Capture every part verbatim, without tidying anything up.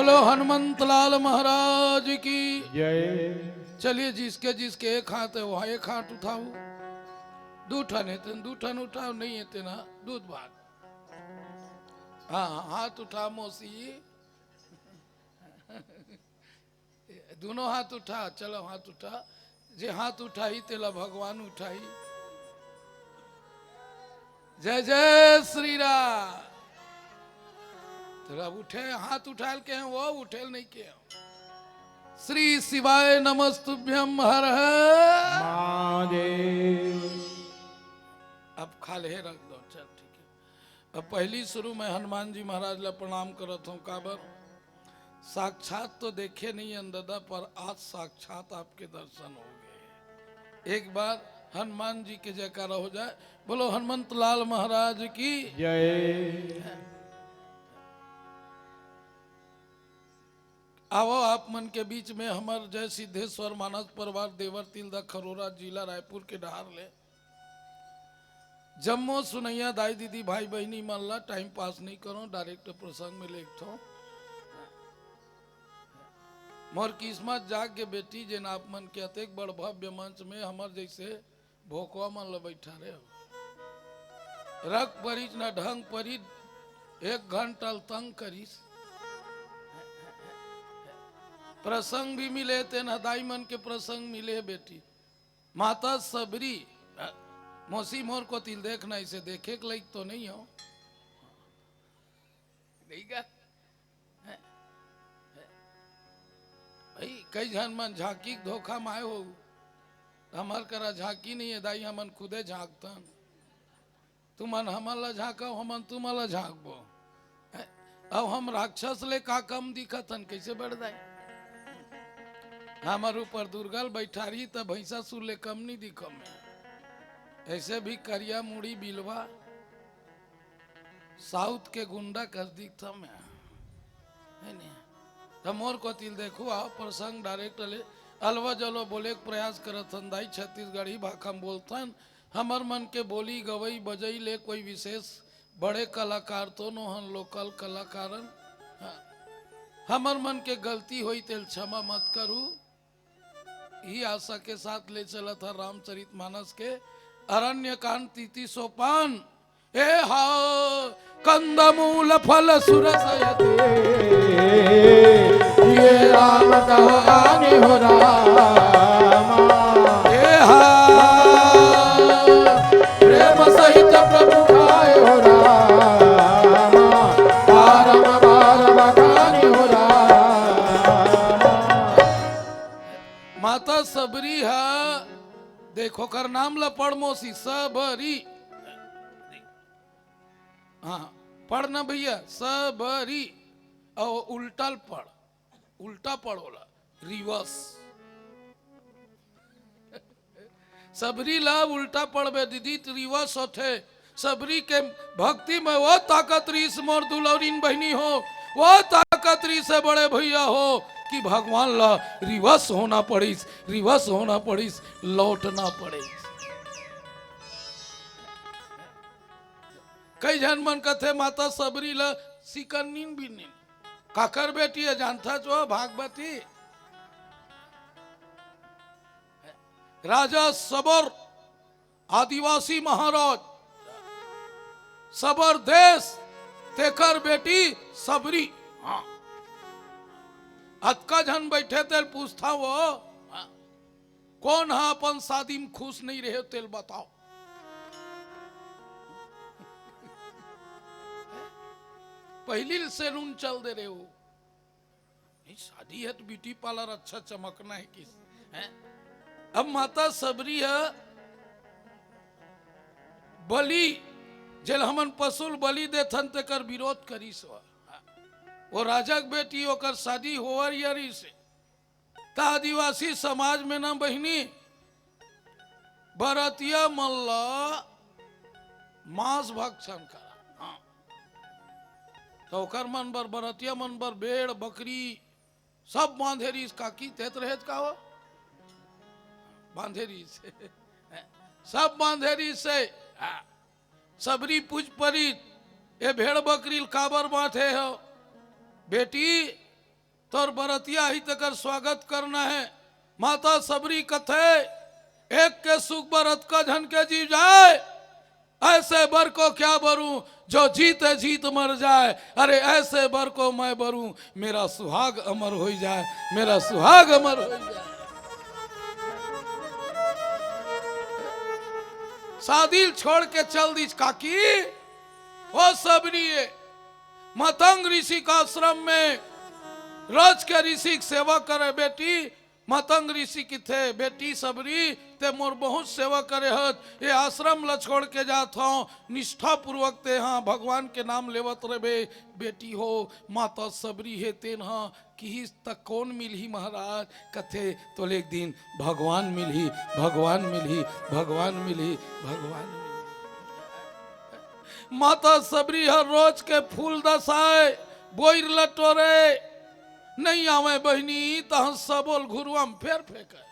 बोलो हनुमंत लाल महाराज की। जय। चलिए, जिसके जिसके एक हाथ है, वहाँ एक हाथ उठाओ। दू ठन है तेन, दू ठन उठाओ, नहीं है तेना, दूध भाग। हाँ, हाँ, हाथ उठा मौसी। दोनों हाथ उठा, चलो हाथ उठा। जे हाथ उठाई, तेला भगवान उठाई। जय जय श्री राम। तेरा उठे, हाथ उठाल के हैं, वो उठेल नहीं के हैं। श्री शिवाय नमस्तुभ्यम हर हर। महादेव। अब खाले रख दो, चल ठीक है। अब पहली शुरू में हनुमान जी महाराज ला प्रणाम करत हूँ। काबर? साक्षात तो देखे नहीं हन दादा, पर आज साक्षात आपके दर्शन हो गए। एक बार हनुमान जी के जयकारा हो जाए। बोलो हनुमंत लाल महाराज की। जय। आवो आप मन के बीच में हमर जय सिद्धेश्वर मानस परिवार देवर तिलदा खरोरा जिला रायपुर के डहार ले। जम्मो सुनैया दाई दीदी भाई बहिनी मन ला टाइम पास नहीं करो, डायरेक्ट प्रसंग में लेगथो। मोर किस्मत जाग गे बेटी, जेन आप मन के अतेक बड़ भव्य मंच में हमर जैसे भोकवा मन ला बैठा रहे हो। रख परिस न ढंग परिस, एक घंटा ल तंग करिस। प्रसंग भी मिले, तेन दाई मन के प्रसंग मिले बेटी। माता सबरी, अ, मौसी मोर कोतिल देखना, इसे देखे के लायक तो नहीं हो। नहीं गा? हैं? हैं? भाई, कई झन मन झांकी के धोखा में आए हो, हमर करा झांकी नहीं है दाई, हमन खुदे झांकतन। तुमन हमन ला झांकव, हमन तुमन ला झांकबो। हैं? अब हम राक्षस ले का कम दिखत हन, कैसे बढ़ जाए? हमर ऊपर दुर्गा ल बैठा रही त भैंसासुर ले कम नहीं दिखो मैं। ऐसे भी करिया मुड़ी बिलवा साउथ के गुंडा कस दिखता मैं। है नहीं? त मोर कोतिल देखो, आओ प्रसंग डायरेक्ट ले अलवा जलो बोले के प्रयास करत हन दाई, छत्तीसगढ़ी भाखा में बोलथन। हमर मन के बोली गवई बजई ले कोई विशेष बड़े कलाकार तो नोहन, लोकल कलाकारन। हाँ। हमर मन के गलती होई तेल क्षमा मत करू। ही आशा के साथ ले चलत हर रामचरित मानस के अरण्य कांड तीती सोपान। ए हा कंदमूल फल सुरस यते, ये राम कहानी हो रामा। ए हा प्रेम सहित प्रभु खाए हो रामा, बारम बार बखानी हो रामा। माता सबरी हा, देखो कर नाम ला पढ़ मौसी, सबरी। हाँ, पढ़ ना भैया, सबरी। और उल्टा ल पढ़, उल्टा पढ़ होला, रिवर्स। सबरी ला उल्टा पढ़बे दीदी, त रिवर्स होथे। सबरी के भक्ति में वो ताकत रहीस मोर दुलौरिन बहिनी हो, वो ताकत रहीस है बड़े भैया हो, कि भगवान ला रिवर्स होना पड़ीस, रिवर्स होना पड़ीस, लौटना पड़ीस। कई झन मन कथे माता सबरी ल सिकन्निन बिन्निन। काकर बेटी हे जानथा जो भागवती? राजा सबर, आदिवासी महाराज, सबर देश, तेकर बेटी सबरी। हाँ। अतका झन बैठे तेल पूछथा वो, हाँ। कोन हा अपन शादी में खुश नहीं रहे तेल बताओ। पहली ल सैलून चल दे रहे हो। नहीं, शादी है तो ब्यूटी पार्लर अच्छा चमकना है किस, हैं? अब माता सबरी है बलि, जेल हमन पशु ल बलि देथन तेकर विरोध करिस हो। वो राजा के बेटी ओकर शादी होवर यरी से। त आदिवासी समाज में ना बहिनी, बरतिया मन ला मांस भक्षण करा। हाँ। त ओकर मन बर, बरतिया मन बर भेड़, बकरी सब बांधे रहिस। काकी, तेत रहेत का हो? बांधे रहिस। सब बांधे रहिस से। हाँ। सबरी पूछ परिस, ए भेड़ बकरी ल काबर बांधे हो? बेटी, तोर बरतिया ही तेकर स्वागत करना हे। माता सबरी कथे, एक के सुख बर अतका झन के जीव जाय, ऐसे बर को क्या बरूं, जो जीते जीत मर जाए। अरे ऐसे बर को मैं बरूं, मेरा सुहाग अमर होई जाए, मेरा सुहाग अमर होई जाए। शादी ल छोड़ के चल दीच काकी, ओ सबरी ए, मतंग ऋषि का आश्रम में रच के ऋषि के सेवा करे बेटी। मतंग ऋषि किथे, "बेटी सबरी, ते मोर बहुत सेवा करे हस, ये आश्रम ल छोड़ के जात हंव, निष्ठापूर्वक ते हा भगवान के नाम लेवत रहे बेटी हो।" माता सबरी हे तेन हा किहिस, "त कौन मिलही महाराज?" कथे, "तोले एक दिन भगवान मिलही, भगवान मिलही, भगवान मिलही, भगवान मिलही।" माता सबरी हर रोज के फूल दसाए, बोइर ल टोरे, नहीं आवे बहिनी, तहन सबोल घुरुआ म फेर फेंके।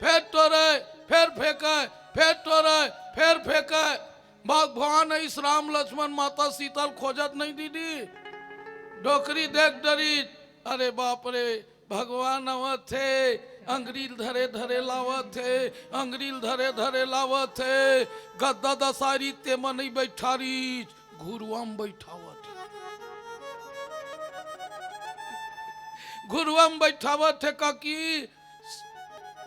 फेर टोरे, फेर फेंके, फेर टोरे, फेर फेंके। भगवान इस राम लक्ष्मण माता सीता ल खोजत नहीं दीदी। डोकरी देख डरी, अरे बाप रे, भगवान आवत हे, अंगरी ल धरे धरे लावत हे, अंगरी ल धरे धरे लावत हे। गद्दा दसारी ते मन ही बैठारी, घुरुआ म बैठावत हे। घुरुआ म बैठावत हे काकी।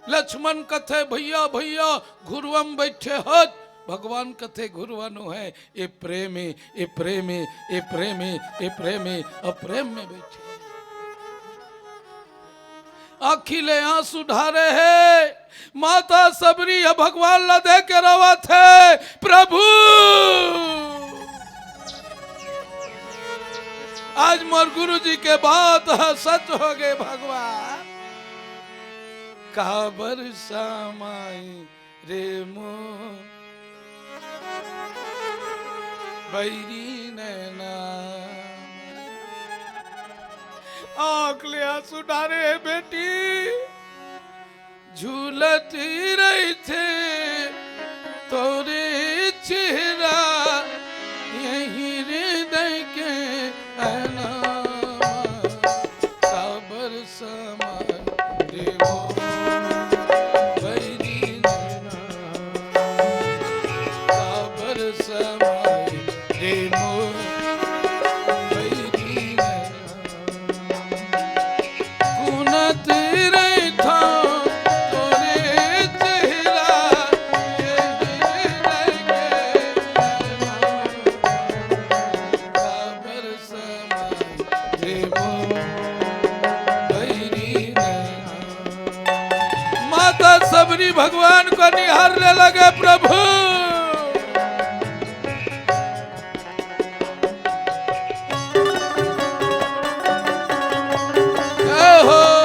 लक्ष्मण कथे, "भैया, भैया, घुरुआ म बैठे हत।" भगवान कथे, "घुरुआ नो हे, ए प्रेम हे, ए प्रेम हे, ए प्रेम हे, ए प्रेम हे, अ प्रेम में बैठे।" आँखी ले आंसू ढारे हे। माता सबरी ह भगवान ला देख के रोवत हे, "प्रभु, आज मोर गुरु जी के बात ह सच हो गे भगवान।" काबर समाई रे मोर बैरी नैना। आँख ले आंसू डारे हे बेटी, झूलत रहिथे तोरे चेहरा, यही हृदय के अनामा। काबर समाई रे मोर बैरी नैना, काबर समाई रे मोर बैरी नैना। गुनत रहिथंव तोरे चेहरा, काबर समाई रे मोर बैरी नैना। माता सबरी भगवान को निहारने लगे, "प्रभु।" जय हो।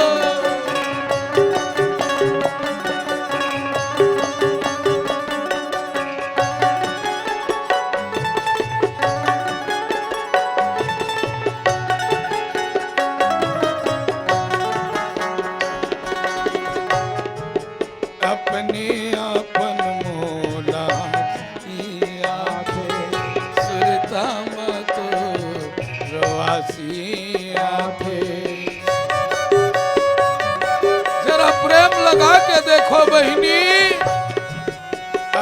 अपने आपन मोला आथे, सुरता म तो रोवासी आथे। जरा प्रेम लगा के देखो बहिनी,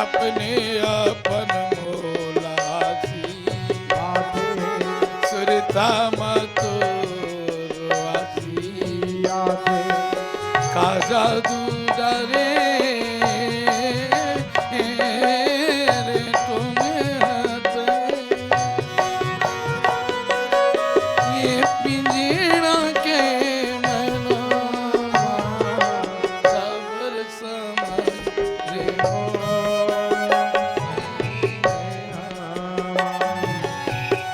अपने आपन मोला आथे, सुरता म तो रोवासी आथे। का जादू डारे रे टोमे हाथ, ये पिंजरा के मनवा काबर समाई रे मोर,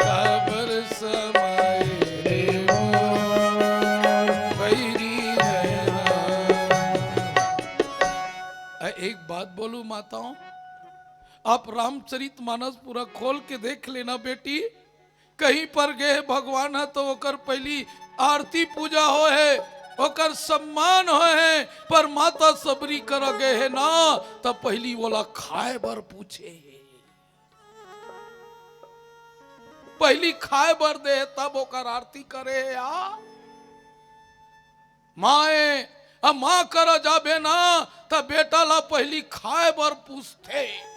काबर समाई रे मोर बैरी नैना। अ, एक बात बोलूं माताओं, आप रामचरित मानस पूरा खोल के देख लेना बेटी, कहीं पर गे हे भगवान ह तो ओकर पहली आरती पूजा होय हे, ओकर सम्मान होय हे, पर माता सबरी करा गे हे ना, त पहली ओला खाए बर पूछे हे। पहिली खाए बर दे, तब ओकर आरती करे हे। आ माए, अब माँ करा जाबे ना, त बेटा ला पहिली खाए बर पूछथे।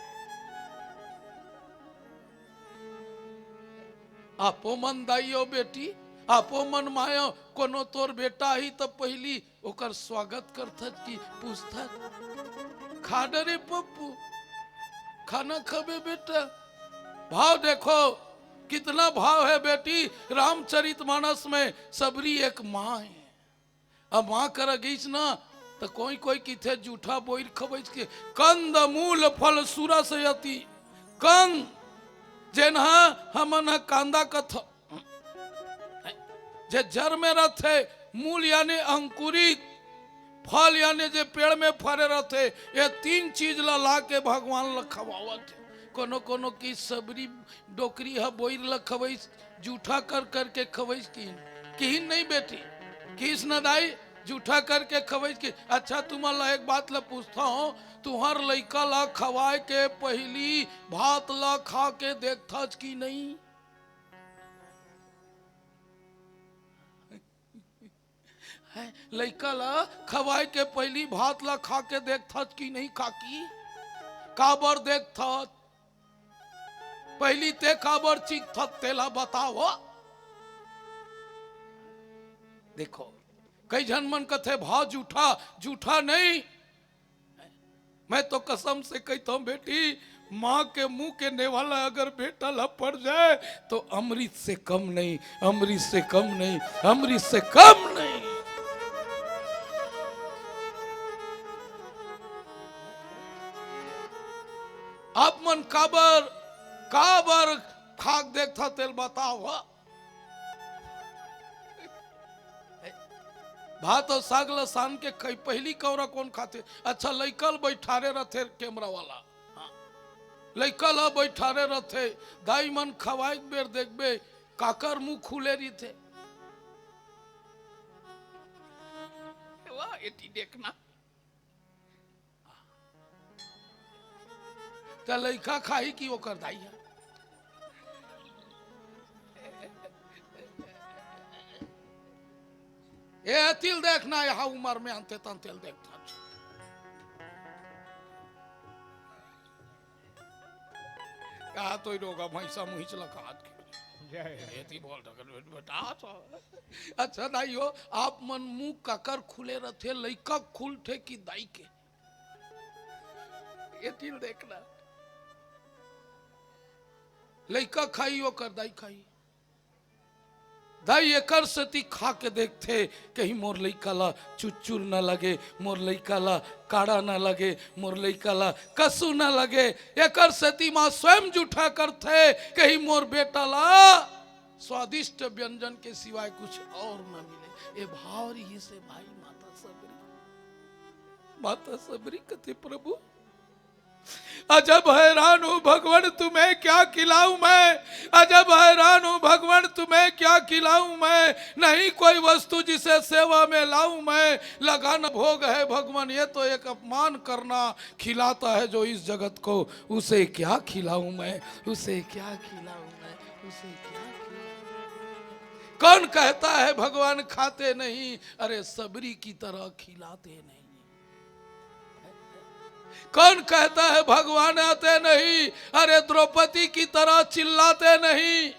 आपो मन दाई हो बेटी, आपो मन माय हो, कोनो तोर बेटा ही त पहिली ओकर स्वागत करथस कि पूछथस, "खा डरे पप्पू, खाना खाबे बेटा?" भाव देखो, कितना भाव है बेटी। रामचरितमानस में सबरी एक माँ है। अब माँ करा गईस ना, त कोई कोई किथे जूठा बोइर खवइस के, "कंद मूल फल सुरस यति।" कंद, जेन ह हमन ह कांदा कथ, जे जर में रथे, मूल यानी अंकुरित, फल यानी जे पेड़ में फरे रथे, ये तीन चीज ला, ला के भगवान ला खवावत हे। कोनो कोनो की सबरी डोकरी ह बोइर ल खवइस, जूठा कर करके खवइस किन, किहिन नहीं बेटी, किस न दाई, जूठा करके खवइस किन। अच्छा, तुमन ला एक बात ला पूछता हूँ, तुहर लइका ला खवाए के पहिली भात ला खा के देखथच कि नहीं? हैं, लइका ला खवाए के पहिली भात ला खा के देखथच कि नहीं काकी? काबर देखथच? पहिली ते काबर चीखथच, तेला बताव। देखो, कई झन मन कथे, "भाव जूठा, जूठा नहीं।" मैं तो कसम से कहता हूँ बेटी, माँ के मुंह के नेवाला अगर बेटा ला पड़ जाए तो अमृत से कम नहीं, अमृत से कम नहीं, अमृत से कम नहीं। आप मन काबर, काबर खाक देखथा तेल बताव, हा? भात अउ साग ल सान के खई, पहिली कौरा कौन खाथे? अच्छा, लइका ल बैठारे रथे कैमरा वाला, हाँ। लइका ल बैठारे रथे, दाई मन खवाए बेर देखबे, काकर मुंह खुले रहिथे। वाह, एती देखना। त लइका खाही कि ओकर दाई ह? ए तिल देखना, यहाँ उमर में अंते तंतेल देखता। कहा तो ही रोगा भैंसा मुहिच लकात के। जय। एती बोल रहा बेटा तो। अच्छा दाई हो, आप मन मुंह काकर खुले रथे, लइका खुलथे कि दाई के? एती ल देखना। लइका खाई, ओकर दाई खाई। दाई एकर सेती खा के देखथे, कहीं मोर लइका ला चुचुर न लगे, मोर लइका ला काड़ा न लगे, मोर लइका ला कसू न लगे। एकर सेती माँ स्वयं जूठा करथे, कहीं मोर बेटा ला स्वादिष्ट व्यंजन के सिवाय कुछ और न मिले। ए भाव रहिसे भाई माता सबरी। माता सबरी कथे, "प्रभु, अजब हैरान हूँ भगवान, तुम्हें क्या खिलाऊं मैं? अजब हैरान हूँ भगवान, तुम्हें क्या खिलाऊं मैं? नहीं कोई वस्तु जिसे सेवा में लाऊं मैं। लगा न भोग है भगवान, ये तो एक अपमान करना। खिलाता है जो इस जगत को, उसे क्या खिलाऊं मैं? उसे क्या खिलाऊं मैं? उसे क्या खिलाऊं?" कौन कहता है भगवान खाते नहीं? अरे, सबरी की तरह खिलाते नहीं। कौन कहता है भगवान आते नहीं? अरे, द्रौपदी की तरह चिल्लाते नहीं।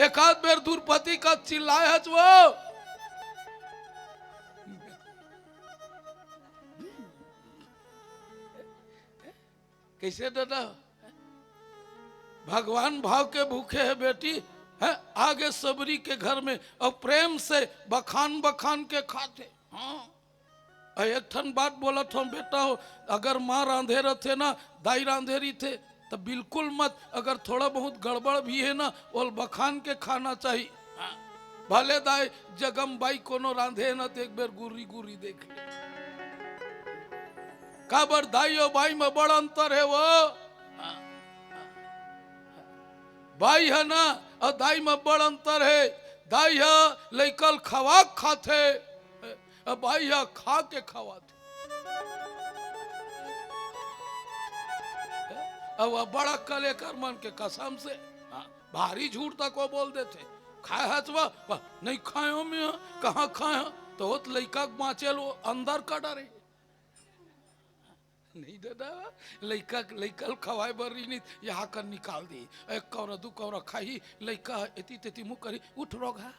एक आध बेर द्रौपदी का चिल्लाए हच वो। कैसे दादा? भगवान भाव के भूखे है बेटी, है? आगे सबरी के घर में और प्रेम से बखान बखान के खाथे। हाँ। अउ एक ठन बात बोलत हौं बेटा हो, अगर माँ रांधे रथे ना, दाई रांधे रहिथे, त बिल्कुल मत, अगर थोड़ा बहुत गड़बड़ भी है ना, ओल बखान के खाना चाही। हाँ। भले दाई जगम बाई कोनो रांधे ना, त एक बेर गुर्री गुर्री देख ले। काबर दाई अउ बाई म बड़ अंतर हे वो। हाँ। बाई ह ना, अउ दाई म बड़ अंतर हे। दाई ह लइका ल खवा के खाथे, अब भाई ह खा के खवाथे। अब बड़ा कलेकर मन के कसम से, हाँ, भारी झूठ तक वो बोल देथे, "खाए हस वा?" "वा, नहीं खायो मैं, कहाँ खाए?" तो वो लइका के बाँचे ल वो अंदर का डरे। नहीं दादा, लइका, लइका ल खवाए बर रही नहीं, यहाँ कर निकाल दी। एक कौरा, दू कौरा खाही, लइका एती तेती मुँह करी, "उठ रोगहा।"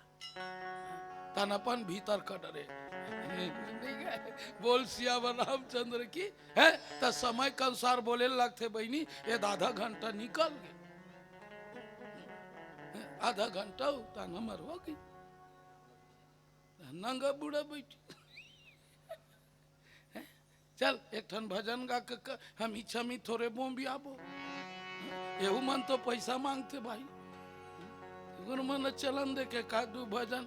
तन अपन भीतर का डरे। नहीं गए। बोल सियावर रामचंद्र की, है? त समय के अनुसार बोले लगथे बहिनी, ये आधा घंटा निकल गए। आधा घंटा हो, तन हमर हो गई। नंगा बूढ़ा बैठी। चल, एक ठन भजन गा के क-, हम इच्छा में थोरे बोम भी आबो। एहू मन तो पैसा मांगथे भाई। गुरु मन चलन दे के का दू भजन।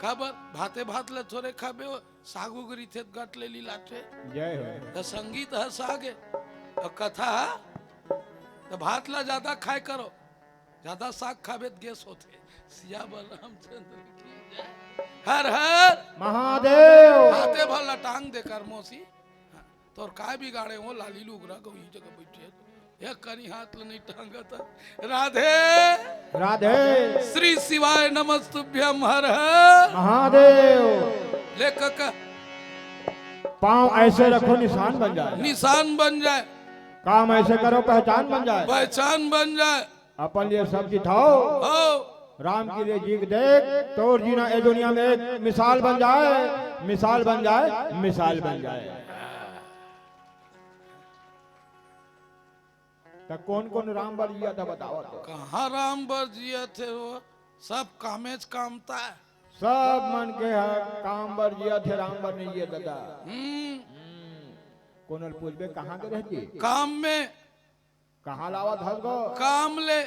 काबर? भाते भात ले थोरे खाबे, वो साग उगरी थे गट ले ली लाठे। जय हो। त संगीत ह साग हे, अउ कथा ह, त भात ला ज्यादा खाए करो। ज्यादा साग खाबे त गैस होथे। सियावर रामचंद्र की जय। हर हर महादेव। हाथे भर लटांग दे कर मौसी। हाँ, तोर काय बिगाड़े हो लाली लुगरा गौरी जगह बैठे। एक कनी हाथ ल नहीं टांगत। राधे। राधे। श्री शिवाय नमस्तुभ्यम हर हर। महादेव। लेखक। पाँव ऐसे रखो निशान बन जाए। निशान बन जाए। काम ऐसे करो पहचान बन जाए। पहचान बन जाए। अपन लिए सब चिथाओ। हो। राम के लिए जी के देख, तोर जीना ए दुनिया में एक मिसाल बन जाए, मिसाल बन जाए, मिसाल बन जाए। त कौन कौन राम बर जिया था बताओ तो। कहाँ राम बर जिया थे वो? सब कामेच कामता है। सब मन के ह काम बर जिया थे, राम बर नहीं जिया दादा। हम्म। हम्म। कोनो ल पूछबे कहाँ के रहती? काम में। कहाँ लावत हस गो? काम ले।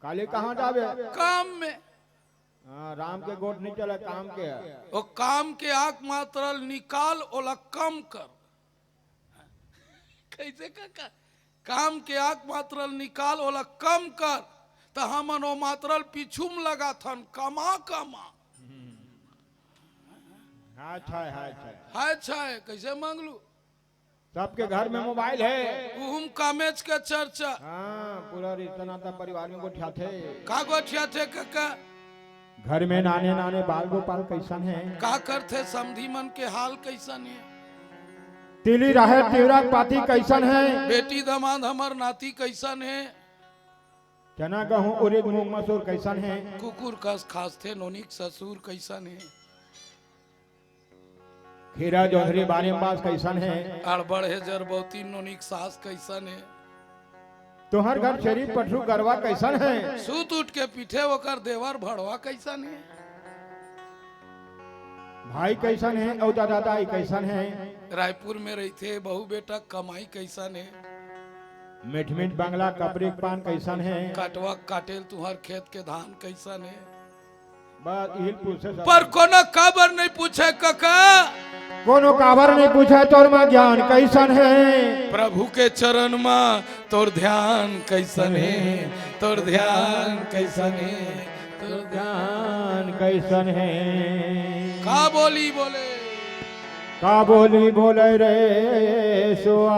काली कहाँ जाबे? काम में। हाँ, राम के गोठ नहीं चला, काम के है। वो काम के आंख मात्र ल निकाल, ओला कम कर। कैसे काका? काम के आंख मात्र ल निकाल, ओला कम कर, त हमन ओ मात्र ल पीछू म लगाथन, कमा, कमा। हाय छाय, हाय छाय। हाय छाय, कैसे मांगलू? सबके घर में मोबाइल है। उहुम कामेच के चर्चा। हाँ, पूरा रिश्ता नाता परिवार में गोठियाथे। का गोठियाथे काका? घर में नाने नाने बाल गोपाल कैसन है? का करथे समधी मन के हाल कैसन है? तिली राहेर तिवरा के पाती कैसन है? बेटी दामाद हमर नाती कैसन है? चना गहूं उरिद मूंग मसूर कैसन है? कुकुर कस खासथे नोनिक ससुर कैसन है? खीरा जोंधरी बारी म बास कैसन है? अड़बड़ हे जरबौती नोनिक सास कैसन है? तुहर घर छेरी पठरू गरवा कैसन है? सूत उठ के पीठे ओकर देवर भड़वा कैसन है? भाई कैसन है अउ दादा दाई कैसन है? रायपुर में रहिथे बहू बेटा कमाई कैसन है? मीठ मीठ बंगला कपरी के पान कैसन है? कटवा काटेल तुहर खेत के धान कैसन है? बस इही ल पूछे सब। पर कोनो काबर नहीं पूछे कका। कोनो काबर नहीं पूछे तोर मा ज्ञान कैसन है? प्रभु के चरण मा तोर ध्यान कैसन है? तोर ध्यान कैसन है? तोर ध्यान कैसन है? का बोली बोले? का बोली बोले रे सुआ।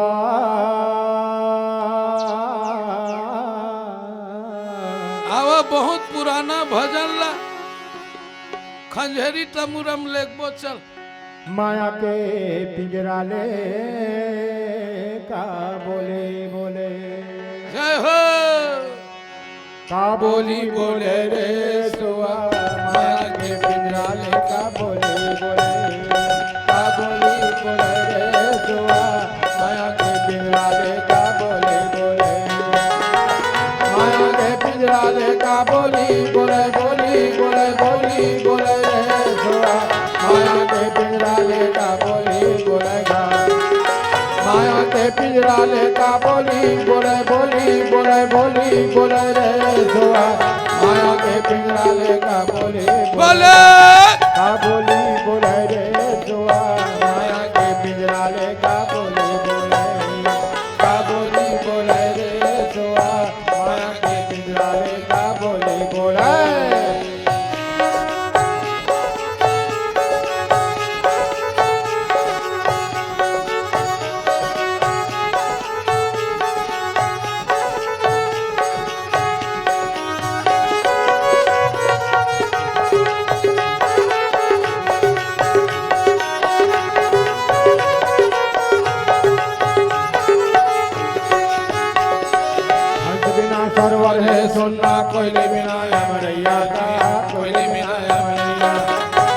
आवा बहुत पुराना भजन ला खंजहरी टमुरम लेगबो चल। माया के पिंजरा ले का बोले बोले। जय हो। का बोली बोले रे सुआ, माया के पिंजरा ले का बोली बोले। का बोली बोले रे सुआ, माया के पिंजरा ले का बोली बोले। माया के पिंजरा ले का बोली बोले, बोली बोले, बोली बोले रे सुआ, माया के पिंजरा ले का बोली बोले गा। माया के पिंजरा ले का बोली बोले, बोली बोले, बोली बोले रे सुआ। माया के पिंजरा ले का बोली बोले। बोले। का बोली बोले रे सुआ। माया के पिंजरा ले का बोली बोले। का बोली बोले रे सुआ। माया के पिंजरा ले का बोली बोले। सुनना कोयली बिना अमरैया का, कोयली बिना अमरैया।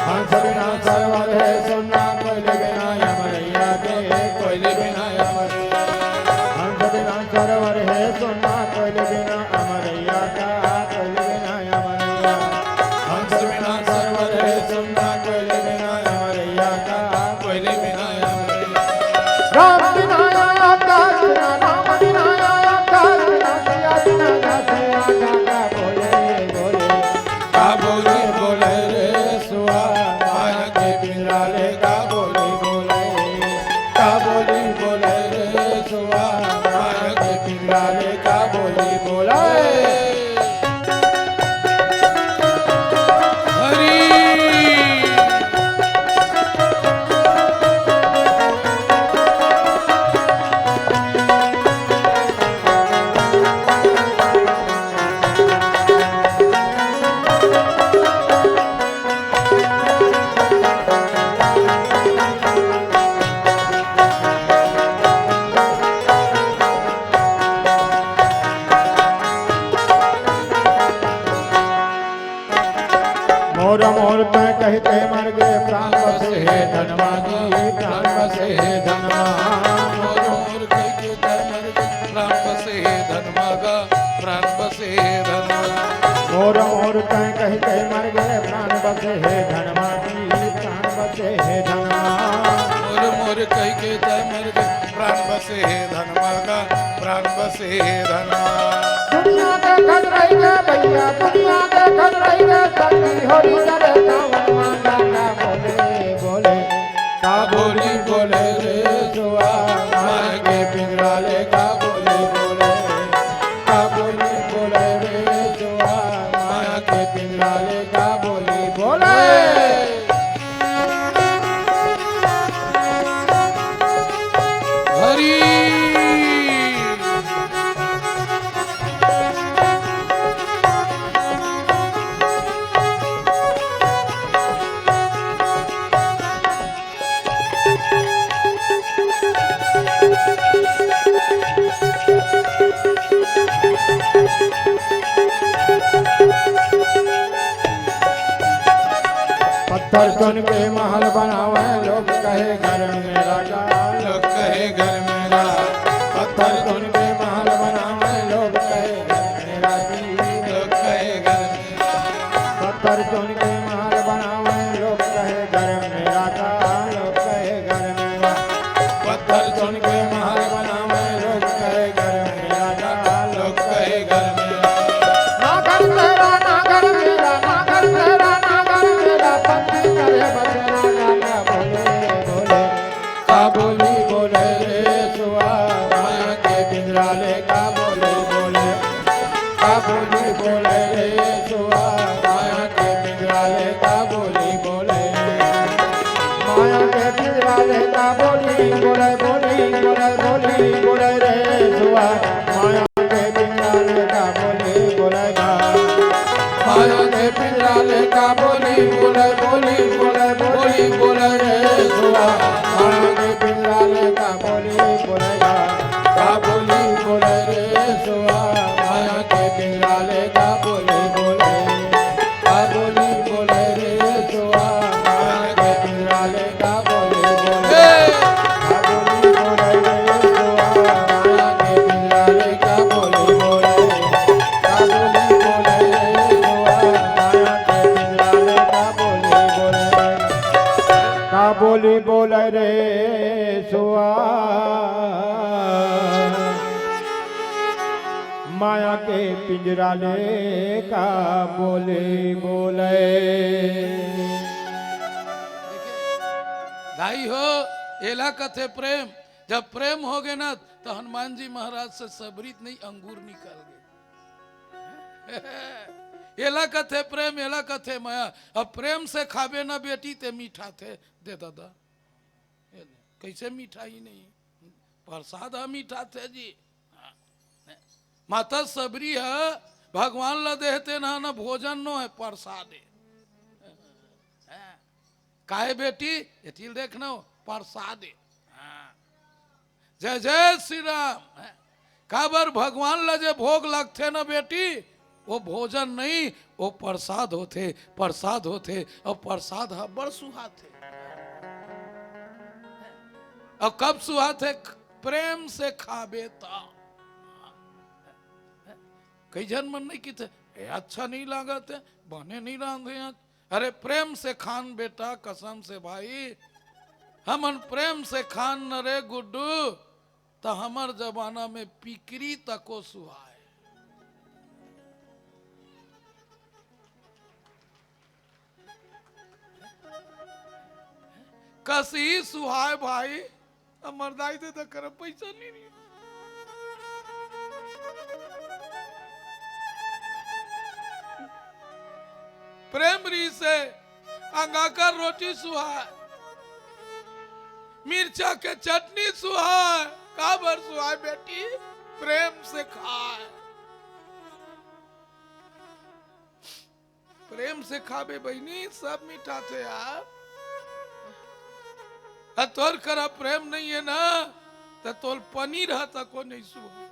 हंस बिना सरवर है सुनना कोयली बिना अमरैया के, कोयली बिना अमरैया। हंस बिना सरवर है सुनना कोयली बिना अमरैया का, कोयली बिना अमरैया। हंस बिना सरवर है सुनना कोयली बिना अमरैया का, कोयली बिना अमरैया। राम बिना आया काल बिना, राम बिना आया काल बिना, सिया बिना ना सिया का, का बोले बोले। का बोली बोले रे सुआ, माया के पिंजरा ले का बोली बोले। का बोली बोले रे सुआ, माया के पिंजरा ले का बोली बोले। हरी। मोर मोर तैं कहिके मर गे प्राण बसे हे धनमा गा, प्राण बसे हे धनमा। मोर मोर कहिके तैं मर गे प्राण बसे हे धनमा गा, प्राण बसे हे धनमा। मोर मोर तैं कहिके मर गे प्राण बसे हे धनमा गा, प्राण बसे हे धनमा। मोर मोर कहिके तैं मर गे प्राण बसे हे धनमा गा, प्राण बसे हे धनमा। दुनिया देखत रहिबे भैया, दुनिया देखत रहिबे, सती होरी करे सावन मांगा का बोले बोले। का बोली बोले रे सुआ, माया के पिंजरा ले का बोली बोले। का बोली बोले रे सुआ, माया के पिंजरा ले का बोली बोले। हरी। पत्थर चुन के महल बनावे, लोग कहे घर मेरा का। लोग कहे घर मेरा। पत्थर चुन के महल बनावे, लोग कहे घर मेरा जी। लोग कहे घर मेरा। पत्थर चुन के महल बनावे, लोग कहे घर मेरा का, लोग कहे घर मेरा। पत्थर चुन के महल बनावे, लोग कहे घर मेरा का, लोग कहे घर मेरा। ना घर तेरा, ना घर मेरा, ना घर तेरा, ना घर मेरा, पत्थर करे बसेरा, ना बोले, बोले। का बोली बोले रे सुआ, माया के पिंजरा ले का बोली बोले। का बोली बोले रे सुआ, माया के पिंजरा ले का बोली बोले। माया के पिंजरा ले का बोली बोले, बोली बोले, बोली बोले रे सुआ, माया के पिंजरा ले का बोली बोले गा। माया के पिंजरा ले का बोली बोले, बोली बोले, बोली बोले रे सुआ। माया के पिंजरा ले का बोली बोले गा। का बोली बोले रे सुआ। माया के पिंजरा ले का बोली बोले। का बोली बोले रे सुआ। माया के पिंजरा ले का बोली बोले। का बोली बोले रे सुआ। माया के पिंजरा ले का बोली बोले। का बोली बोले रे सुआ, माया के पिंजरा ले का बोली बोले। का बोली बोले रे सुआ, माया के पिंजरा ले का बोली बोले। दाई हो, एला कथे प्रेम। जब प्रेम हो गे ना, तो हनुमान जी महाराज से सबरी नहीं, अंगूर निकल गे। एला कथे प्रेम, एला कथे मया। अब प्रेम से खाबे ना बेटी, ते मीठा थे दे दादा। ए ले, कैसे मीठा ही नहीं? प्रसाद ह मीठा थे जी। हाँ। माता सबरी ह भगवान ला देहते ना, ना भोजन नो है, प्रसाद है। हाँ। काहे बेटी? एतिल देखना हो, प्रसाद है। हाँ। जय जय श्री राम। काबर भगवान ला जे भोग लगथे ना बेटी, वो भोजन नहीं, वो प्रसाद होथे, प्रसाद होथे, अउ प्रसाद ह बड़ सुहाथे। अउ कब सुहाथे? प्रेम से खाबे त। कई झन मन नहीं किथे, "ए, अच्छा नहीं लागत हे, बने नहीं रांधे आज।" अरे, प्रेम से खान बेटा, कसम से भाई, हमन प्रेम से खान न रे गुड्डू, त हमर जमाना में पिकरी तको सुहाय। कसही सुहाय भाई, हमर दाई दे त करा पैसा नहीं रही। प्रेम री से अंगाकर रोटी सुहाय, मिर्चा के चटनी सुहाय। काबर सुहाय बेटी? प्रेम से खाय। प्रेम से खाबे बहिनी, सब मिठाथे यार। अ तोर करा प्रेम नहीं है ना, त तोर पनीर ह तको नहीं सुहा।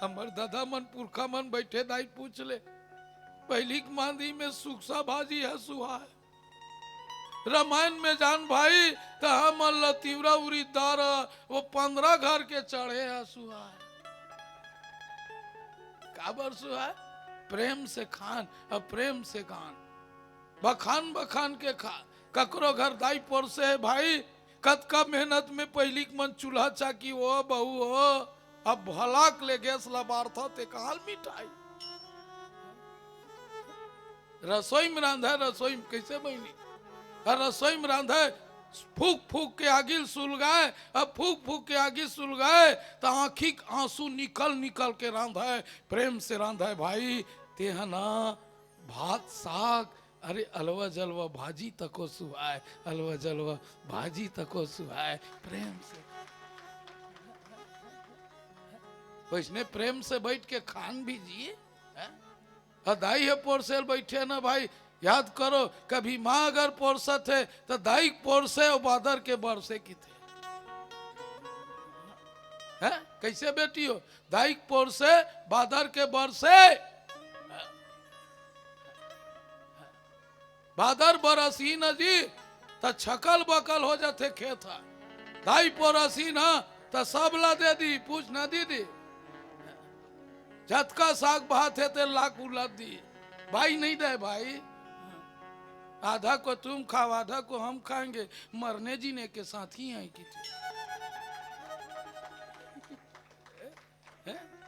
हमर ददा मन, पुरखा मन बइठे दाई पूछ ले, पहिली के मांदी में सुकसा भाजी ह सुहाय। रमायन में जान भाई, त हमन ल तिवरा उरीद दार ह, वो पंद्रह घर के चढ़े ह सुहाय। काबर सुहाय? प्रेम से खान अउ प्रेम से गान। बखान बखान के खा। ककरो घर दाई पोरसे हे भाई, कतका मेहनत में पहिली के मन चूल्हा चाकी हो, बहू हो, अब भलाक ले गैस ला बारथा, ते कहाँ ले मिठाई? रसोई में रांधा, रसोई में कैसे बहिनी? अउ रसोई में रांधा, फूक फूक के आगी ल सुलगाय, अब फूक फूक के आगी सुलगाय, त आँखी के आंसू निकल निकल के रांधा, प्रेम से रांधा भाई, ते ह ना भात साग, अरे अलवा जलवा भाजी तको सुहाय, अलवा जलवा भाजी तको सुहाय, प्रेम से। वैसने प्रेम से बैठ के खान भी जी, हैं? अ दाई ह पोरसे ल बैठे ना भाई, याद करो, कभी माँ अगर पोरसत हे, त दाई के पोरसे अउ बादर के बरसे किथे। हैं? कैसे बेटी हो? दाई के पोरसे, बादर के बरसे। बादर बरसही न जी, त छकल बकल हो जाथे खेत ह। दाई पोरसही न, त सब ला दे दी, पूछ न दीदी। जतका साग भात हे, ते लाख उलद दी। भाई नहीं दे भाई। आधा को तुम खाओ, आधा को हम खाएंगे। मरने जीने के साथ ही हैं कि हैं?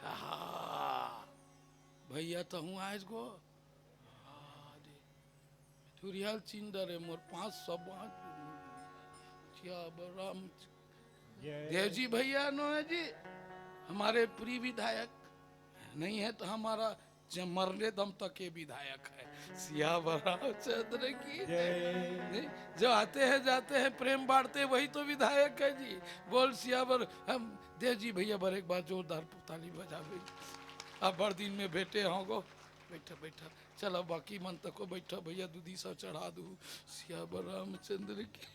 आहा। भैया, तहूँ आयस गो। हाँ, दे। चुरियाल चिन डरे मोर पाँच सौ बाँच। सियावर राम। जय। देव जी भैया नो है जी, हमारे प्रिय विधायक नहीं है तो हमारा ज-, मरने दम तक ये विधायक है। सियावर रामचंद्र की जय। नहीं, जो आते हैं जाते हैं प्रेम बांटते वही तो विधायक है जी। बोल सियावर, हम देव जी भैया बर एक बार जोरदार ताली बजावे। अब बड़ दिन में भेंटे होंगो। बैठा, बैठा। चला, बाकी मन तको बैठा भैया, दूधी सौ चढ़ा दू। सियावर रामचंद्र की।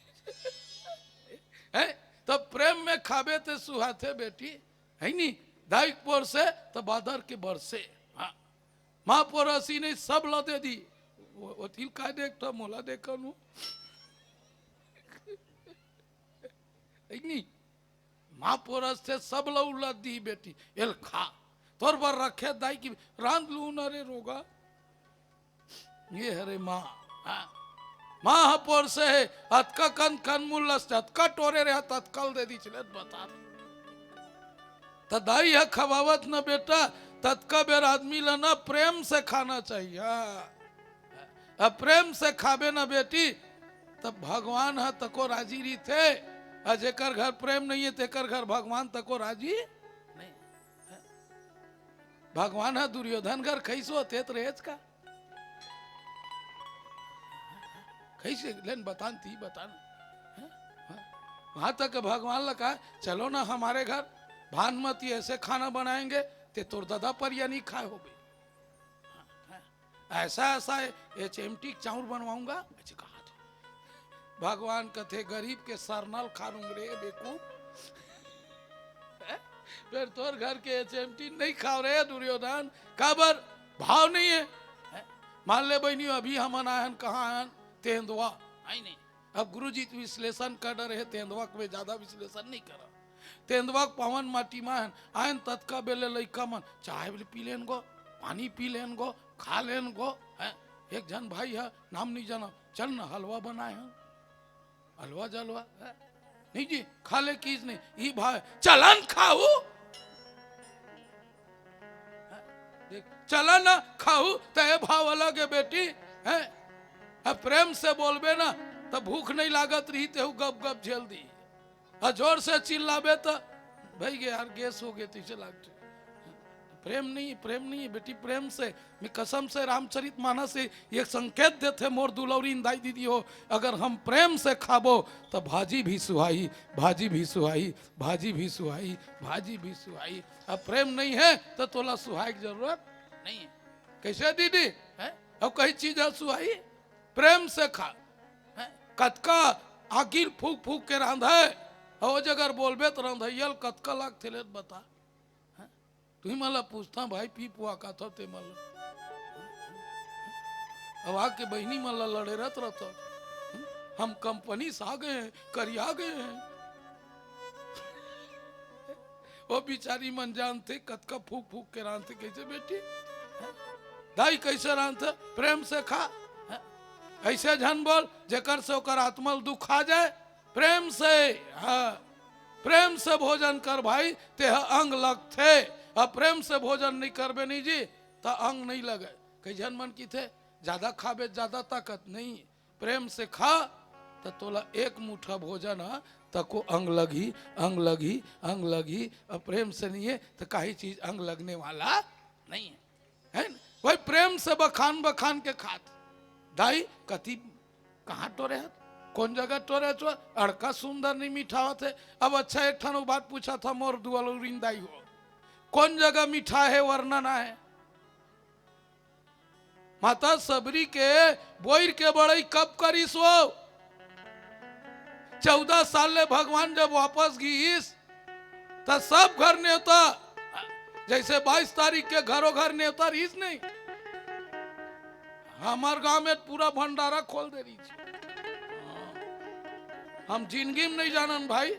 हैं? तब प्रेम में खाबे ते सुहाथे बेटी, है नी? दाई के पोरसे, तब बादर के बरसे। हाँ। माँ पोरसी नहीं, सब ला दे दी। वो, वो तिल का देखता, मोला देखा नु। है नी? माँ पोरस थे सब ला उलद दी बेटी, एल खा। तोर बर रखे दाई की रांध लू न रे रोगा। ये हरे माँ, हाँ। माँ ह पोरसे हे, अतका कन कन मुल्लस, अतका टोरे रहे, ततका ल दे दी चले, बता। त दाई ह खवावत न बेटा, ततका बेर आदमी ला ना प्रेम से खाना चाहिए, हाँ। अब प्रेम से खाबे ना बेटी, तब भगवान ह तको राजी रहिथे। अउ जेकर घर प्रेम नहीं है, तेकर घर भगवान तको राजी नहीं। भगवान ह दुर्योधन घर खइस होते त रहेच का? खइसे लेन बतान ती बतान। हैं? हैं? वहां तक भगवान ला कहा, "चलो ना हमारे घर, भानुमति ऐसे खाना बनाएंगे, ते तोर ददा परिया नहीं खाए होबे।" ऐसा, ऐसा एच एम टी चाउर बनवाऊंगा। अच्छा, कहा था? भगवान कथे, "गरीब के सरनल खानूंग रे बेकूफ।" हैं? फेर तोर घर के एच एम टी नहीं खाव रे दुर्योधन, काबर? भाव नहीं है, हैं? मान ले बहिनी, अभी हमन आए हन, कहाँ आए हन? तेंदुआ, है नहीं? अब गुरुजी विश्लेषण कर रहे, तेंदुआ के में ज्यादा विश्लेषण नहीं करा। तेंदुआ के पावन माटी मा आए हन, आए हन ततका बेले लइका मन चाय पी लेन गो, पानी पी लेन गो, खा लेन गो, हैं? एक झन भाई है, नाम नहीं जाना, चल न हलवा बनाए हन, हलवा जलवा, हैं? नहीं जी, खा ले किस नहीं, ई भाई, चलन खाऊ। हैं? देख, चलन खाऊ, त ए भाव अलग है बेटी, हैं? अब प्रेम से बोलबे ना, त भूख नहीं लागत रही, तेहू गप गप झेल दी। आ जोर से चिल्लाबे त, "भाई गे यार, गैस हो गए, तुझे लागते।" प्रेम नहीं, प्रेम नहीं है बेटी, प्रेम से। मैं कसम से रामचरित मानस से एक संकेत देथे मोर दुलौरी दाई दीदी हो, अगर हम प्रेम से खाबो त भाजी भी सुहाई, भाजी भी सुहाई, भाजी भी सुहाई, भाजी भी सुहाई। अब प्रेम नहीं है त तोला सुहाई की जरूरत नहीं है। कैसे दीदी? हैं? अब कई चीज है सुहाई? प्रेम से खा। हैं? कतका आगिल फूक फूक के रांधे, अउ ओ जगह बोलबे त रंधइया ल कतका लागथे ले बता। हैं? तुही मन ला पूछता भाई, पी पुआ का था ते मन ला। अब आके बहिनी मन ला लड़े रहत रहत, हम कंपनी से आ गए हैं, करिया गए हैं। वो बिचारी मन जानथे कतका फूक फूक के रांधथे, कैसे बेटी? हैं? दाई कैसे रांधथे? प्रेम से खा। हैं? ऐसे झन बोल जेकर से ओकर आत्मा ल दुख आ जाए। प्रेम से, हाँ, प्रेम से भोजन कर भाई, तेह अंग लगथे। अब प्रेम से भोजन नहीं करबे नहीं जी, त अंग नहीं लगे। कई झन मन किथे, ज्यादा खाबे, ज्यादा ताकत नहीं। प्रेम से खा, त तोला एक मुठा भोजन ह, तको अंग लगही, अंग लगही, अंग लगही। अब प्रेम से नहीं है, त काही चीज अंग लगने वाला नहीं है, है न? वही प्रेम से बखान बखान के खात। दाई, कति, कहाँ टोरे हत? कौन जगह टोरे हत? अड़का सुंदर नहीं मिठावत है। अब अच्छा, एक ठन बात पूछा था मोर दुआलूरिन दाई हो, कौन जगह मिठा है, वर्णन है? माता सबरी के बोइर के बड़ई कब करिस वो? चौदह साल ले भगवान जब वापस गिस, त सब घर नेवता, जैसे बाईस तारीख के घरों घर नेवता रहिस नहीं, हमर गांव में पूरा भंडारा खोल दे रहिस। हम जिंदगी में नहीं जानन भाई,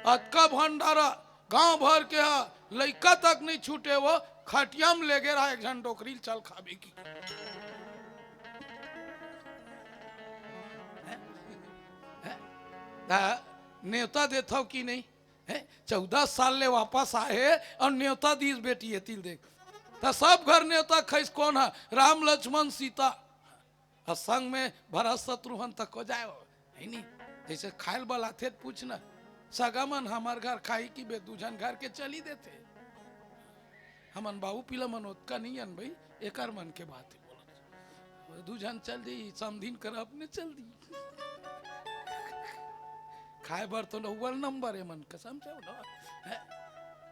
अतका भंडारा गांव भर के हा, लइका तक नहीं छूटे, वो खटिया में लेगे रहा एक झन डोकरी ल चल खाबे की। हैं? हैं? ता नेवता देथव कि नहीं? हैं? चौदह साल ले वापस आए हे अउ नेवता दीस बेटी, एती ल देख। त सब घर नेवता खइस कोन ह? राम, लक्ष्मण, सीता। अउ संग में भरत शत्रुघ्न तक हो जाए हो, है नी? जैसे खायल बलाथे त पूछ न, सगा मन हमर घर खाही कि बे दू झन घर के चली देथे। हमन बाबू पीला मन ओतका नहीं अन भाई, एकर मन के बात है बोलत। दू झन चल दी, समधिन कर अपने चल दी। खाए बर तो अव्वल नंबर है मन कसम से बोलो। हैं?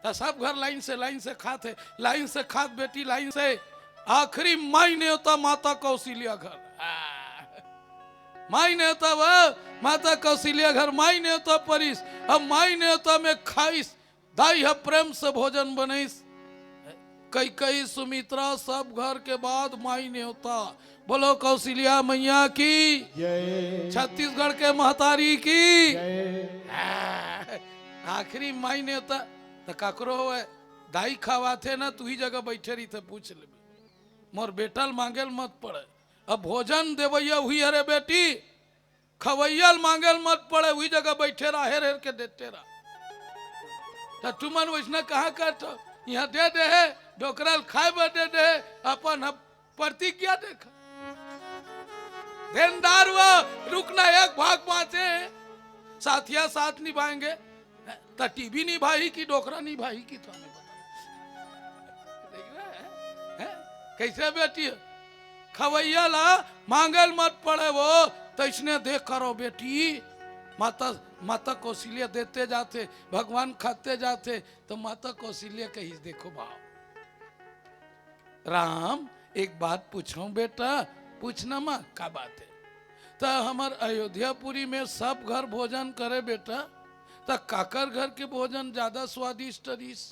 त सब घर लाइन से, लाइन से खात है, लाइन से खात बेटी, लाइन से। आखिरी माई नेवता माता कौशल्या घर। हाँ। माई नेवता वो, माता कौशल्या घर माई नेवता परिस। अब माई नेवता में खाइस, दाई ह प्रेम से भोजन बनइस। कैकई सुमित्रा सब घर के बाद माई नेवता। बोलो कौशल्या मैया की। जय। छत्तीसगढ़ के महतारी की। जय। हाँ, आखिरी माई नेवता त काकरो होवय, दाई खवाथे ना, तुही जगह बैठे रहिथे, पूछ लेबे। मोर बेटा ल मांगे ल मत पड़े। अब भोजन देवैया उही हरे बेटी, खवैया ल मांगे ल मत पड़े, उही जगह बैठे रह, हेर हेर के देते रह। त तुमन वैसना कहाँ करथो? यहाँ दे दे हे, डोकरा ल खाए बर दे दे हे, अपन ह प्रतिज्ञा देख। देनदार वो, रुकना एक भाग बाँचे, साथिया साथ निभाएंगे। त टीवी निभाही कि डोकरा निभाही कि तो नहीं पता। देख रहे हैं? हैं? कैसे बेटी है? खवैया ला मांगे ल मत पड़े वो, तैसने देख करो बेटी। माता, माता कौशल्या देते जाथे, भगवान खाते जाथे, त माता कौशल्या कहिस, देखो बाप, राम, एक बात पूछूं बेटा? पूछना माँ, का बात है? त हमर अयोध्यापुरी में सब घर भोजन करे बेटा, त काकर घर के भोजन ज्यादा स्वादिष्ट रहिस?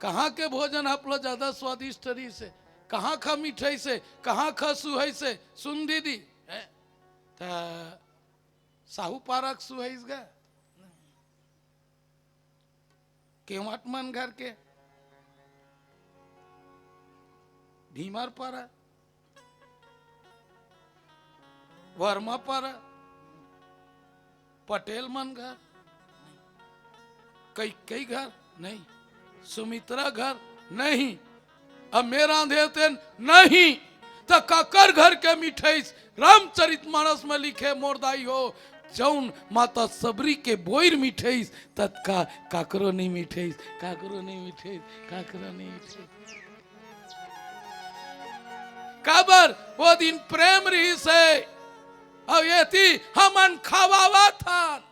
कहाँ के भोजन आप ला ज्यादा स्वादिष्ट रहिसे? कहाँ का मिठाइसे? कहाँ का सुहाइसे? सुन दीदी, हैं? त साहू पारा के सुहाइस गा? केवट मन घर के, भीमर पारा, वर्मा पारा, पटेल मन घर, कई कई घर नहीं, सुमित्रा घर नहीं, अब मेरा अंधेर तेन नहीं, त काकर घर के मिठाइस? रामचरित मानस में लिखे मोर दाई हो, जौन माता सबरी के बोइर मिठाइस, ततका काकरो नहीं मिठाइस, काकरो नहीं मिठाइस, काकरो नहीं मिठाइस। काबर? वो दिन प्रेम रहिसे, अउ एती हमन खवावत हन।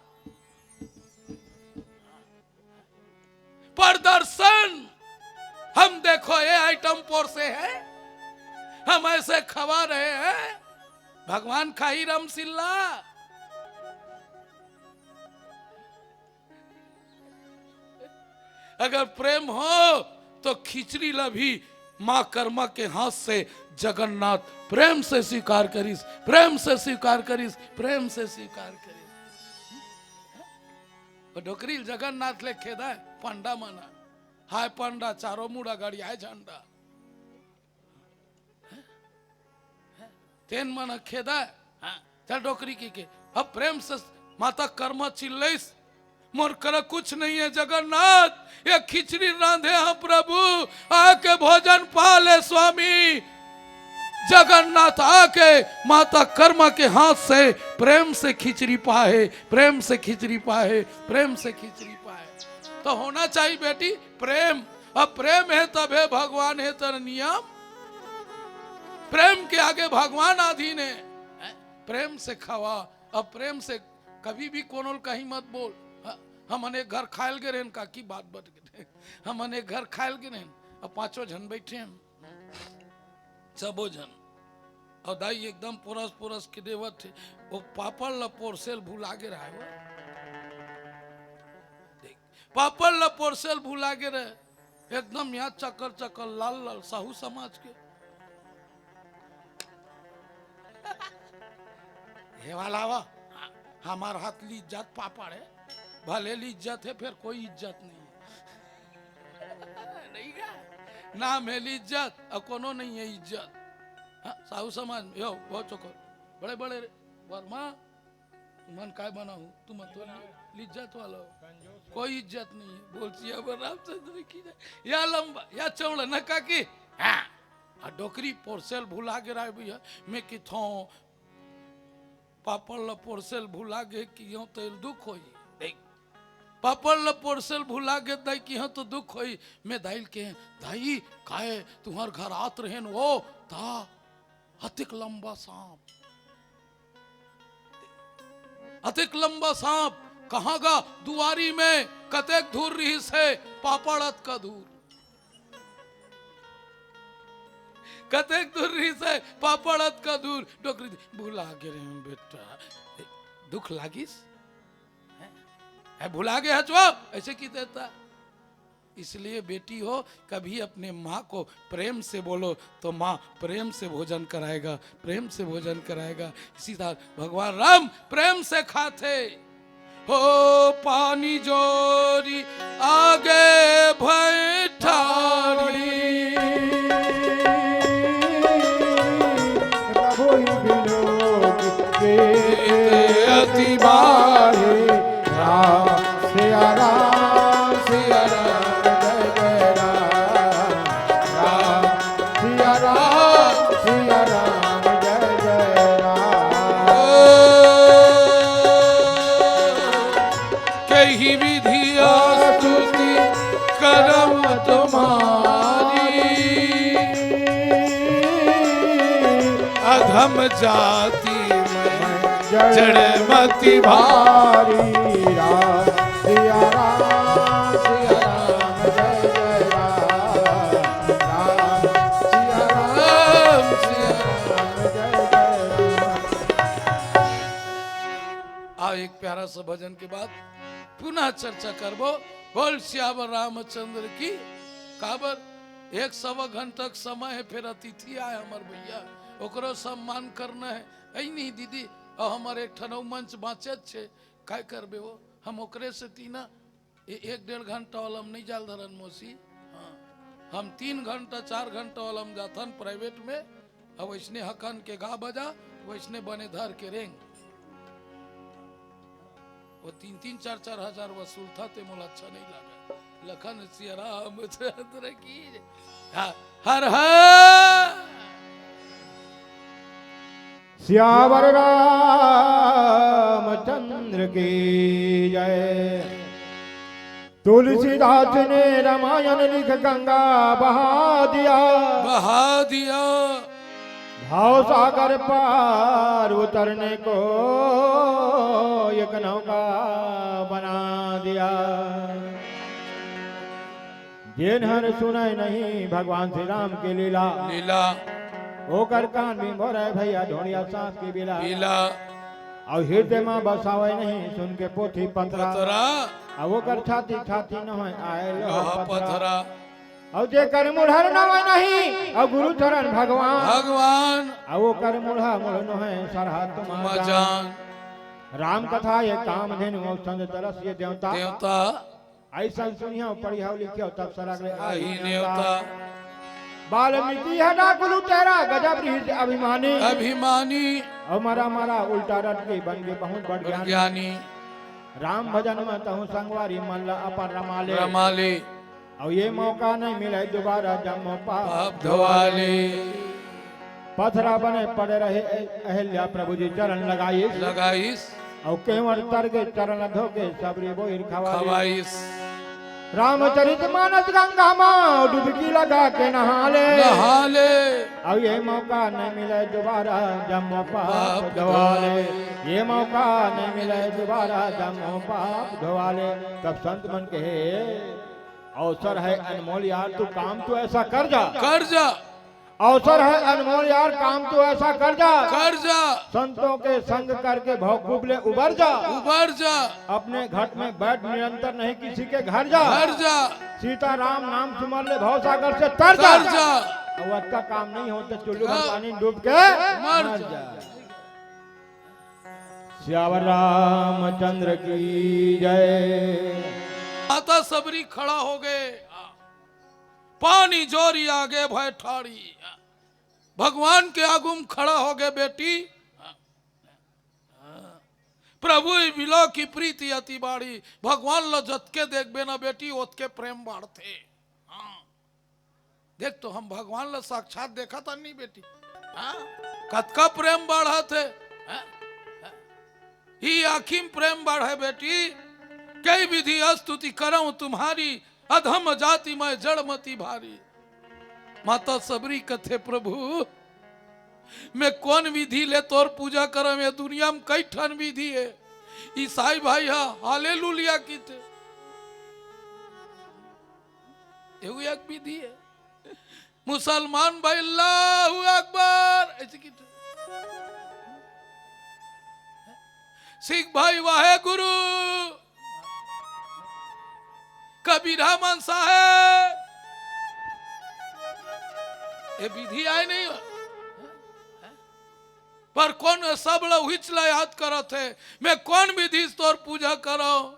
प्रदर्शन, हम देखो ये आइटम पोरसे हैं, हम ऐसे खवा रहे हैं, भगवान खाही रमसिल्ला। अगर प्रेम हो तो खिचड़ी ला भी माँ कर्मा के हाथ से जगन्नाथ प्रेम से स्वीकार करिस, प्रेम से स्वीकार करिस, प्रेम से स्वीकार करिस। वो डोकरी ल जगन्नाथ ले खेदा है, पंडा मना। हाय पंडा, चारों मुड़ा गड़ियाए झंडा। तेन मन खेदा है। हाँ, चल डोकरी की के। अब प्रेम से माता कर्मा चिल्लइस, "मोर करा कुछ नहीं है जगन्नाथ, ये खिचड़ी रांधे हैं प्रभु, आके भोजन पा ले स्वामी।" जगन्नाथ आके माता कर्मा के हाथ से प्रेम से खिचड़ी पाए, प्रेम से खिचड़ी पाए, प्रेम से खिचड़ी पाए। तो होना चाहिए बेटी प्रेम। अब प्रेम है तभे भगवान है, तर नियम। प्रेम के आगे भगवान आधीन है। हैं? प्रेम से खावा। अब प्रेम से कभी भी कोनो ल कहीं मत बोल। ह-, हमन एक घर खायल गे रहेन, काकी बात बट गे। हमन एक घर खायल गे रहेन, अब पांचों झन बैठे हैं, सबो झन। अउ दाई एकदम पोरस पोरस के देवत हे। वो पापड़ ल पोरसेल भुला गे रहे वो। देख, पापड़ ल पोरसेल भुला गे रहे। एकदम यहाँ चकर चकर लाल लाल साहू समाज के। हे वाला वा, हमार हाथ ली इज्जत पापड़ है, भले ली इज्जत है, फिर कोई इज्जत नहीं है। नहीं का? नाम है ली इज्जत, और कोनो नहीं है इज्जत। हाँ, साहू समाज में, यो, बहुत चोखो। बड़े बड़े रे, वर्मा, तुमन काय बना हो? तुमन तो ली इज्जत वाला हो। कोई इज्जत नहीं है। बोल सियावर रामचंद्र की जय। या लंबा, या चौड़ा, न काकी? हाँ। आ डोकरी पोरसेल भुला गे रहे भैया, मैं किथों पापड़ ल पोरसेल भुला गे कि यो तो दुख होई। देख, पापड़ ल पोरसेल भुला गे दाई कि यो तो दुख होई। मैं दाई ल के, "दाई, काय तुहर घर आत रहेन वो, ता अतेक लंबा सांप, अतेक लंबा सांप, कहाँ गा दुआरी में, कतेक दूर रहिस हे, पापड़ अतका दूर।" कतेक दूर रहिस हे, पापड़ अतका दूर। डोकरी, "भुला गे रहेन बेटा।" दुख लागिस? हैं? हैं, भुला गे हच वो? ऐसे की देता। इसलिए बेटी हो, कभी अपने माँ को प्रेम से बोलो, तो माँ प्रेम से भोजन कराएगा, प्रेम से भोजन कराएगा। इसी तरह भगवान राम प्रेम से खाथे। हो पानी जोरी आगे भय ठाढ़ी। प्रभु बिनु के अति बारे। राम सिया राम सिया राम जय जय राम। राम सिया राम सिया राम जय जय राम। कही विधिया स्तुति करम तुम्हारी। अधम जाति में जड़ मति भारी। राम सिया राम सिया राम जय जय राम। राम सिया राम सिया राम जय जय राम। आओ, एक प्यारा सा भजन के बाद पुनः चर्चा करबो। बोल सियावर रामचंद्र की। काबर, एक सवा घंटा के समय हे, फेर अतिथि आय हमर भैया, ओकरो सम्मान करना हे। अइ नहीं दीदी, अउ हमर एक ठन अउ मंच बाँचेच हे, काय करबे वो? हम ओकरे सेती ना ए-, एक डेढ़ घंटा वाला म नहीं जाल धरन मौसी। हाँ, हम तीन घंटा, चार घंटा वाला म जाथन private में। अब वैसने हकन के गा बजा, वैसने बने धर के रेंग। वो तीन तीन चार चार हजार वसूलथा, ते मोला अच्छा नहीं लगा। लखन सिया रामचंद्र की जय। हाँ, हर हर। सियावर रामचंद्र की जय। तुलसीदास ने रामायण लिख गंगा बहा दिया। बहा दिया। भव सागर पार उतरने को एक नौका बना दिया। जेन हर सुनय नहीं भगवान श्री राम के लीला। लीला। ओकर कान भी मोरे भैया ढोड़िया सांस की बिला। बिला। अउ हृदय मा बसावय नहीं सुन के पोथी पतरा। पतरा। अउ ओकर छाती छाती नोहय आय लोहा लोहा पतरा। पतरा। अउ जेकर मुढ़र नवय नहीं अउ गुरु चरण भगवान। भगवान। अउ ओकर मुढ़ा मुढ़ नोहय सरहा तुम तुम जान। जान। राम कथा ये कामधेनु अउ चंद तरस ये देवता। देवता। अइसन सुनिहव, पढ़िहव, लिखिहव, तब सरग ले आही आही नेवता। नेवता। वाल्मीकि ह डाकू लुटेरा, गजब रीस अभिमानी। अभिमानी। अउ मरा मरा उल्टा रटके, बन गे बहुत बड़ बड़ ज्ञानी। ज्ञानी। राम भजन म तहूँ संगवारी मन ल अपन रमा ले। रमा ले। अउ ये मौका नहीं मिले दोबारा, जम्मो पाप पाप धोवा ले। पथरा बने पड़े रहे अहिल्या, प्रभु जी चरण लगाइस। लगाइस। अउ केवल तर के चरण धोके सबरी बोहिर खवाइस। खवाइस। रामचरित मानस गंगा मा डुबकी लगा के नहा ले। नहा ले। अउ ये मौका नहीं मिले दोबारा, जम्मो पाप पाप धोवा ले। धोवा ले। ये मौका नहीं मिले दोबारा, जम्मो पाप धोवा ले। तब संत मन कहे, अवसर है अनमोल यार, तू काम तो ऐसा कर जा। कर जा। अवसर है अनमोल यार, काम तो ऐसा कर जा। कर जा। संतों के संग करके भवकूप ले उबर जा। उबर जा। अपने घट में बैठ निरंतर नहीं किसी के घर जा। घर जा। सीताराम नाम सुमर ले भवसागर से तर जा। तर जा। अउ अतका काम नहीं होय त चुल्लू भर हाँ। पानी डूब के मर मर जा। जा। सियावर रामचंद्र की जय। माता सबरी खड़ा हो गए, पानी जोरी आगे भय ठाड़ी। भगवान के आगू म खड़ा हो गए बेटी। प्रभु बिलो की प्रीति अति बाढ़ी। भगवान ल जतके देखबे ना बेटी, ओतके प्रेम बाढ़थे। हाँ। देख तो, हम भगवान ला साक्षात देखत हन नहीं बेटी। हाँ? कतका प्रेम बाढ़त हे। हाँ? हाँ? ही आँखी म प्रेम बाढ़े बेटी। कई विधि स्तुति करऊं तुम्हारी, अधम जाति मैं जड़मति भारी। माता सबरी कथे, प्रभु, मैं कोन विधि ले तोर पूजा करम? ये दुनिया म कई ठन विधि हे। ईसाई भाई हा हालेलुया किथे, एहू एक विधि हे। मुसलमान भाई अल्लाहू अकबर ऐसे किथे। सिख भाई वाहे गुरु। कबीरा मन साहेब, ये विधि आय नहीं हो। पर कोन सब ला उहिच ला याद करत हे, मैं कोन विधि से तोर पूजा करव,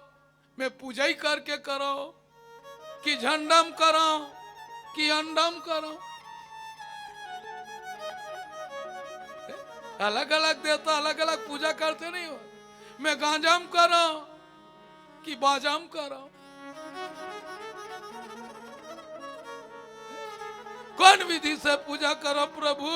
मैं पूजा ही करके करव, कि झंडम करव, कि अंडम करव। अलग-अलग देवता अलग-अलग पूजा करथे नहीं हो। मैं गांजम करव, कि बाजम करव। कोन विधि से पूजा करव प्रभु,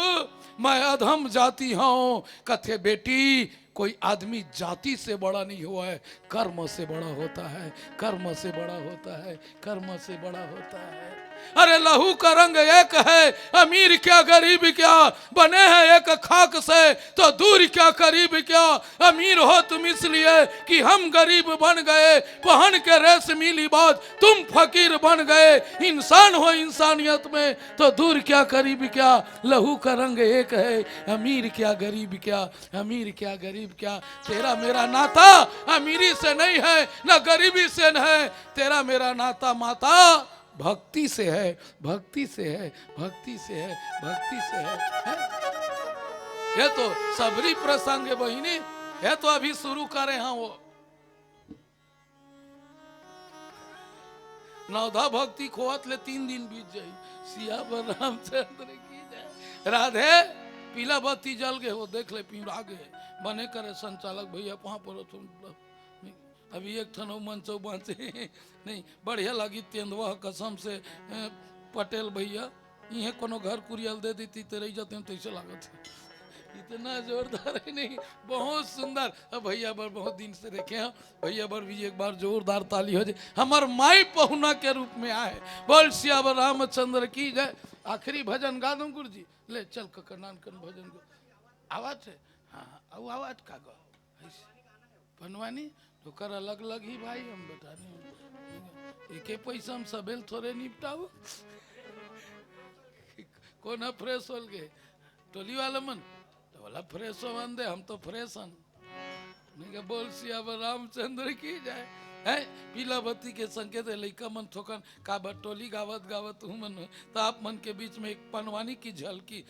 मैं अधम जाति हंव। कथे बेटी, कोई आदमी जाति से बड़ा नहीं हुआ है, कर्म से बड़ा होता है, कर्म से बड़ा होता है, कर्म से बड़ा होता है। अरे लहू का रंग एक है, अमीर क्या गरीब क्या, बने हैं एक खाक से तो दूर क्या करीब क्या। अमीर हो तुम इसलिए कि हम गरीब बन गए, पहन के रेशमी लिबास तुम फकीर बन गए। इंसान हो इंसानियत में तो दूर क्या करीब क्या। लहू का रंग एक है, अमीर क्या गरीब क्या, अमीर क्या गरीब क्या। तेरा मेरा नाता अमीरी से नहीं है, ना गरीबी से है। तेरा मेरा नाता माता भक्ति से है, भक्ति से है, भक्ति से है, भक्ति से है, है? ये तो सबरी प्रसंग है बहिनी, ये तो अभी शुरू करे हैं वो। नवधा भक्ति खोवत ले तीन दिन बीत जाई। सियावर रामचंद्र की जय। राधे। पीला बत्ती जल गए हो, देख ले, पिंड़ा गए। बने करे संचालक भैया, पाँव परत हो। अभी एक ठन अउ मंचो बाँचे। नहीं, बढ़िया लगी तेंदुआ, कसम से, अ, पटेल भैया, इहें कोनो घर कुरिया ल दे देती, ते रही जाते हम, तैसे लागत है। इतना जोरदार है, नहीं, बहुत सुंदर। अब भैया बर बहुत दिन से देखे हैं, भैया बर भी एक बार जोरदार ताली हो जाए। हमर माई पहुना के रूप में आए। बोल सियावर रामचंद्र की जय। आखिरी भजन गा दूं गुरु जी? ले चल ककर नान कन भजन गो। आवाज है? हाँ, हाँ, अउ आवाज का गो? ऐसे। पनवानी, ओकर अलग अलग ही भाई, हम बता रहे हैं। एके पैसा हम सबेल थोड़े निपटाऊ। कोना फ्रेश होल गे? टोली वाला मन, तो बोला फ्रेश होवन दे, हम तो फ्रेश हन। नहीं के बोल सियावर रामचंद्र की जय। है, पीला बत्ती के संकेत है, लइका मन थोकन, काबर टोली गावत गावत हूँ मन, तो आप मन के बीच में एक पनवानी की झलकी।